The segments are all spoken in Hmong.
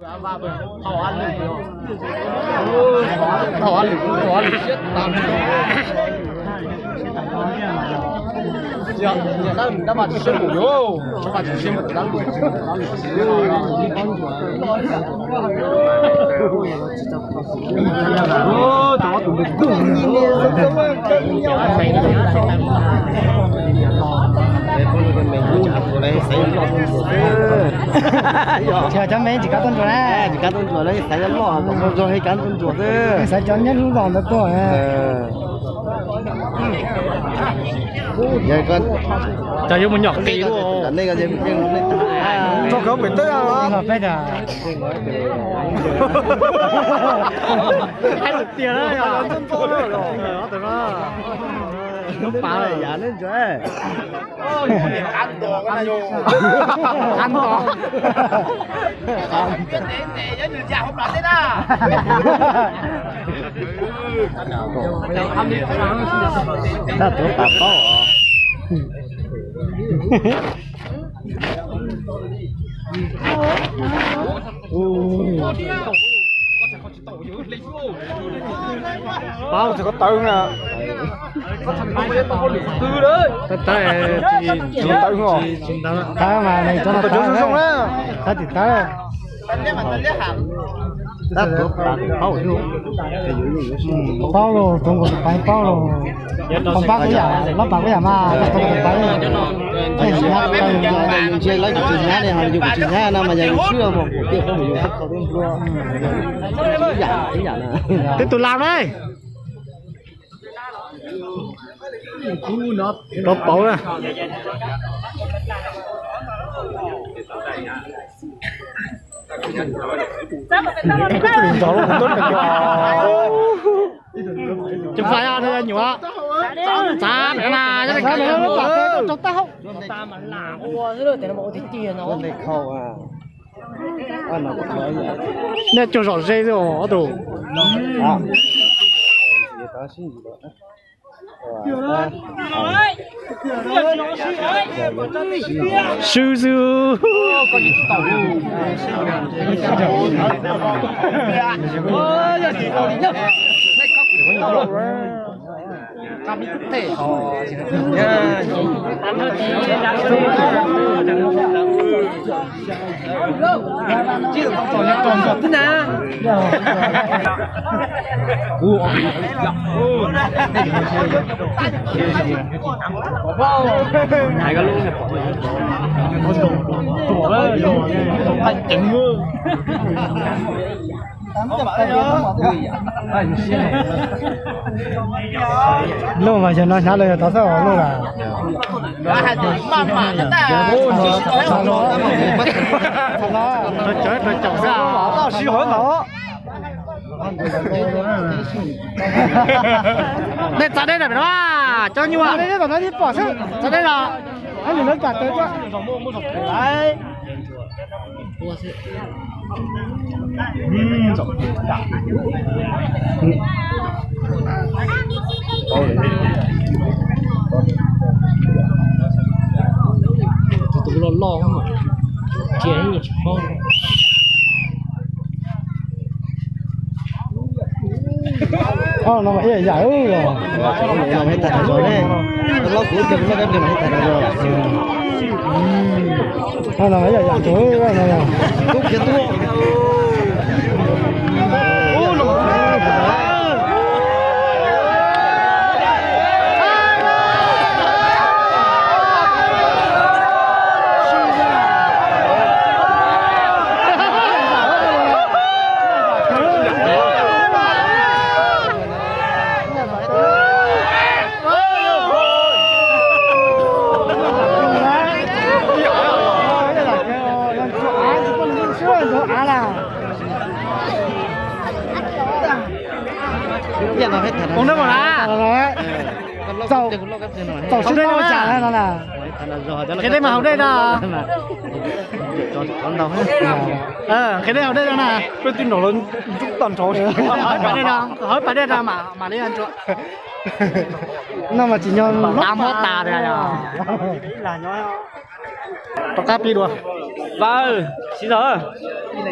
Thaum hauv lwm, thaum hauv lwm siab tag. Dab mas tsis siab mus, dab mas tsis siab mus, dab lus. Cov me tsis kab tuaj ntsuas na, tsis kab tuaj ntsuas na, xaiv cov loj kom muaj zog thiaj kab tuaj ntsuas xwb. Xaiv cov nyob lub zos ntawd tuaj. Cov yuav mus nyom qis luaj. Tso kawg pem teb los peb tas. Hais tias lub pav yav ne ntsuag. Qab nto. Tab tuav pas paub os. Paub txog koj tawb na. Tawb, tawb, tawb mas tawb zoo zoo na. Tawb tim tawb. Paub los, txog nkaus tus pais paub los. Qhov pab kuv yam, loj pab kuv yam mas txog nkaus tus pais. Yus ntsia lawv kuv tsis hnyav ne, ho yus kuv tsis hnyav no mas yog yus swb mus kuv tiaj khaub yus thab khau tub nplua. Ib yam, ib yam na. Twb tus lam ne. Rov pauv na. Cov fais nyuam txav na, nej cog zom ze xwb os ob tug. Swb xwb. Luj mas yog no hnyav los yog tau xwb os luj las. Nej txav deb los pem no, cov nyuaj. Txav deb los. Tus loj loj, cia tsis paub. Ob no mas ib yam yam. Ob no mas ib yam yam tug no. Ua neb mas na. Txaus sib ntaus cas no na. Qhia dej mas haus dej no. Qhia dej haus dej no na. Peb twb nrog lawv ntsub tag nrho. Haus ib pas dej no, haus ib pas dej no mam li ntsuas. No mas tsis nyob tas muab tas tiag yog. Rov qab pib dua. Vawv, siv zog.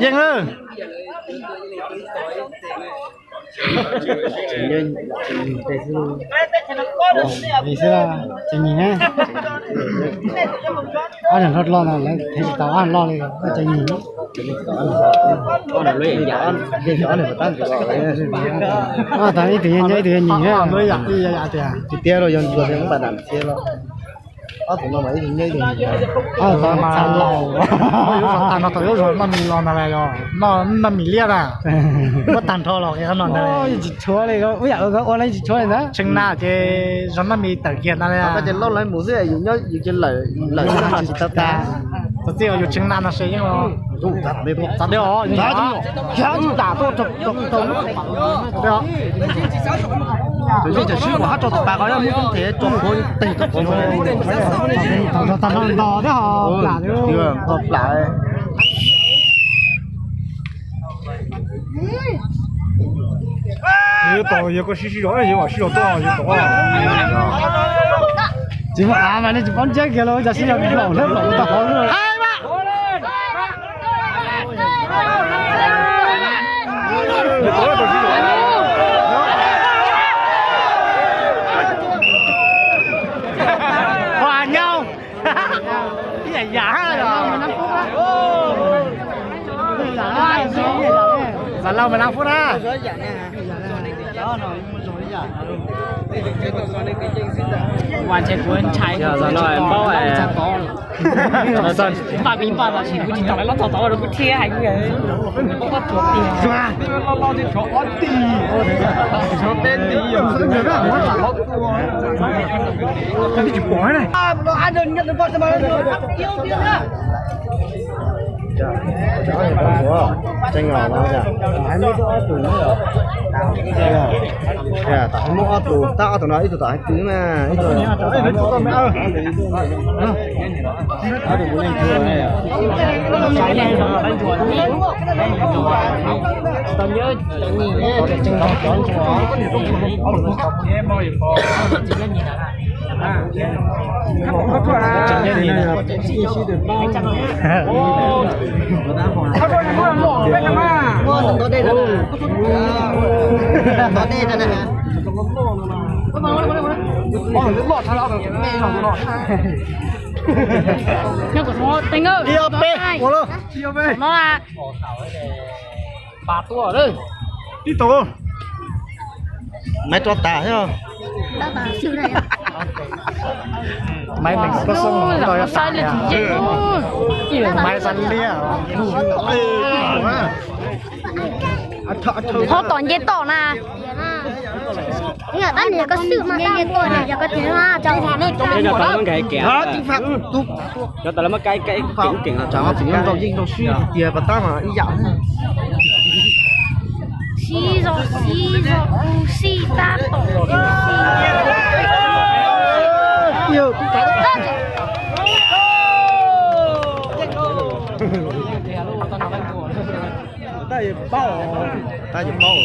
Yeej lawm. Nim xwb, tseem nyim ne. Ob niag hlob loj no lawv thev tsis tau ob niag loj li, tseem nyim. Ob tag ib tug yog nyob ib tug yog nyim. Tiag tiag los yog ntsuag thiab muab npam dam thiab los. Ob tug no mas ib tug nyob ib tug nyim. Ob tug no mas tag no thaum yuav zog noj mis los ntag las yog noj mis liab na. Muab tag nrho los qhov no ntag. Tsis tshuav li, ua yam ua lawv tsis tshuav li ntag. Tshee na ces zog noj mis tawm kiag ntag li. Ces loj lawv mus xwb, yus nyob yus ces lawm lawm tsis tau tas. Txog txij yus tshee na no se yeej los. Txav deb os. Tag tuaj, tag tuaj. Tus yeej cov sib ua hab rau tus pas ko yog muab koob tes rau puav teg rau puav. Tag nrho ntos thiab ho plam thiab. Ho plam. Yog tau yog koj sib sib zog, yog mam sib zog tuaj yog tau. Tsis muaj av mas nej tsis paub ntsiab kiag los cas sib zog laum thiab laum tau qhov. Hua nyaub. Ib yam yam. Xam laus mas laus phub na. Npaj me npaj tau ces kuv tsis tau lawv loj txog tod rau kuv thiab hais kuv. Tsis pom ne. Tseeb os, tam hais muab ob tug, tab ob tug no ib tug tom hais twg na, ib tug. Nyob kuv hmoob teeb, ib ob peb ua lawm. No a, pas tuaj lawm. Tib tug. Maiv rov tas thiab. Maiv neeg koj xoob no yog tas. Maiv xav liab. Ho tom nce tom na. Tab nim yog koj xwm mas tab nim yog koj tias no. Cov tau lawv muab kaib kaib kev, cov tau lawv muab kaib kaib kev, kev rau yeej rau sib tiag pas tab mas ib yam. Sib zog sib zog kuv sib tab tom kuv sib. Tab yog paub, tab yog paub.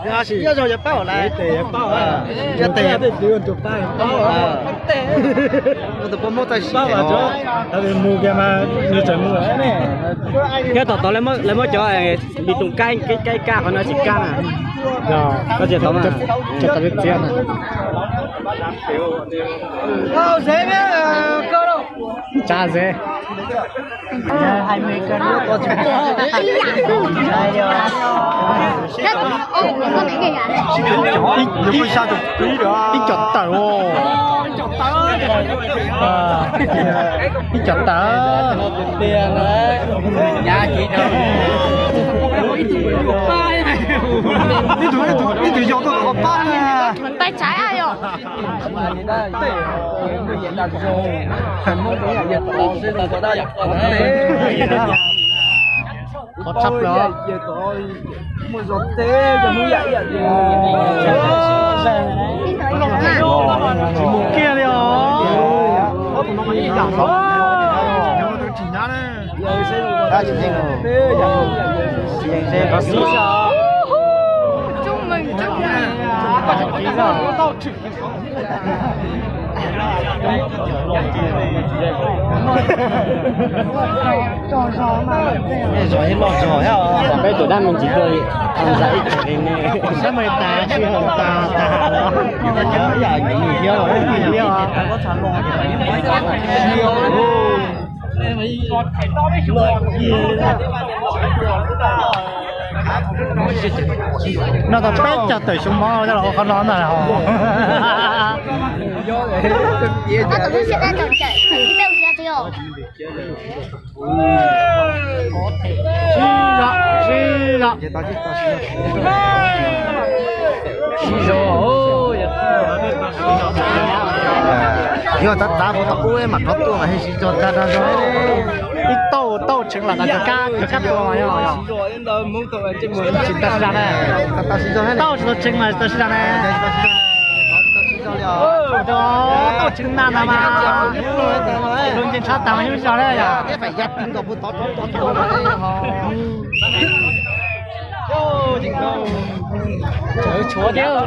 Yog sis yog yog paub lawm, tes yog paub, yog tes yog tus paub. Tus paub muab txaij siab, tab mus kiag mas nws tseem mus. Yog tom tod lawv muab cov li tus kaib kaib kaj qhov no tsis kaj na. Koj txiav tau mas, txiav tau li txiav na. Tsa ze. Ib co tawm os. Ib co tawm. Ib tug, ib tug yau tuaj kom pab na. Tais tsaiv a yog. Qhov tshaj plaws. Tsis mus kiag li os. Chúc mừng, chúc mừng. Peb tus dab me ntsis tuaj, saib me tas sij hawm tas tas los, yam nws liab os. Noj tau peb caug tawm xyoo mov coj los ua qhov no ntag. Sib zog, sib zog. Yog txav txav puas tau ub mam rov tuaj mas sib zog tag zog. Ib tauj tauj tshee los tau kab tua mas yog. Tsis tau sib zog ne, tauj tsis tau tshee mas tsis tau sib zog ne. Tauj tshee na no mas luag nce ntshav tag mas yeej sib zog ne yom. Tshuav thiab.